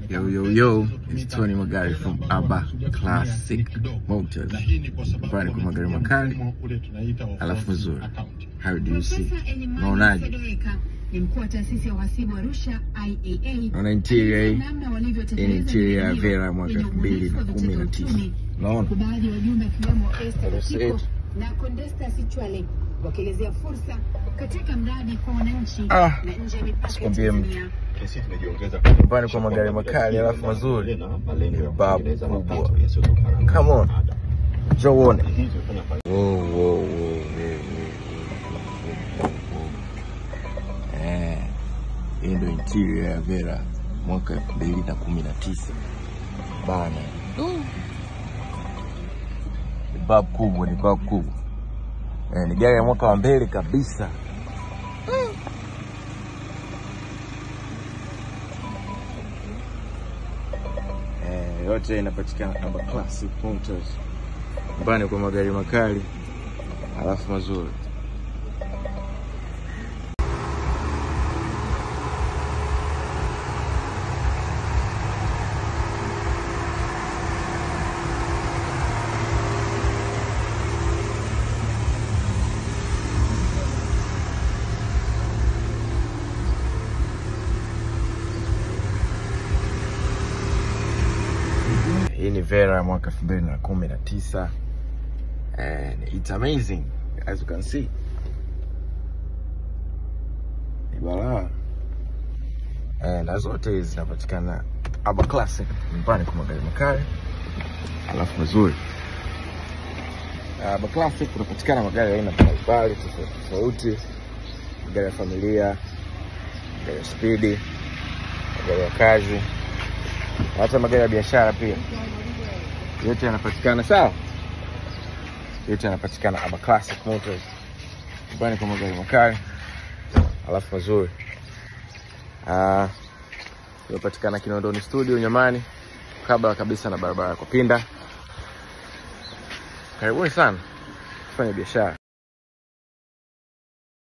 Yo, yo, yo, it's Tony Magari from Aba Classic Motors. Nyumbani kwa magari makali alafu mazuri. How do you see? Unaonaje? Ni mkuu wa taasisi ya uhasibu Arusha IAA. Naona interior hii. Namna walivyotekeleza Hii ni interior ya miradi hiyo Vera mwaka yenye ubunifu wa vitega 2019. uchumi. Unaona? Huku baadhi ya wajumbe akiwemo Esther That's Kiko it. na Condesta Sichwale wakielezea fursa katika mradi kwa wananchi Ah, na nje ya mipaka ya sikwambie mtu. Tanzania. Nyumbani kwa magari makali alafu mazuri. Ni babu kubwa. Come on. Njoo uone. Wow, wow, wow, wow, wow, wow, wow. Hii ndio interior ya Vera mwaka 2019. Bana. Ni babu kubwa, ni babu kubwa. Ni gari ya mwaka wa mbele kabisa. Yote inapatikana Aba Classic Motors. Nyumbani kwa magari makali alafu mazuri. Hii ni Vera ya mwaka 2019 and it's amazing as you can see. Ni balaa. Na zote hizi zinapatikana Aba Classic, nyumbani kwa magari makali alafu mazuri. Aba Classic kunapatikana magari ya aina mbalimbali tofauti tofauti, magari ya familia, magari ya spidi, magari ya kazi, hata magari ya biashara pia. Yote yanapatikana, sawa? Yote yanapatikana Aba Classic Motors, nyumbani kwa magari makali alafu mazuri. Tunapatikana Kinondoni Studio Nyamani, kabla kabisa na barabara ya Kupinda. Karibuni sana tufanye biashara.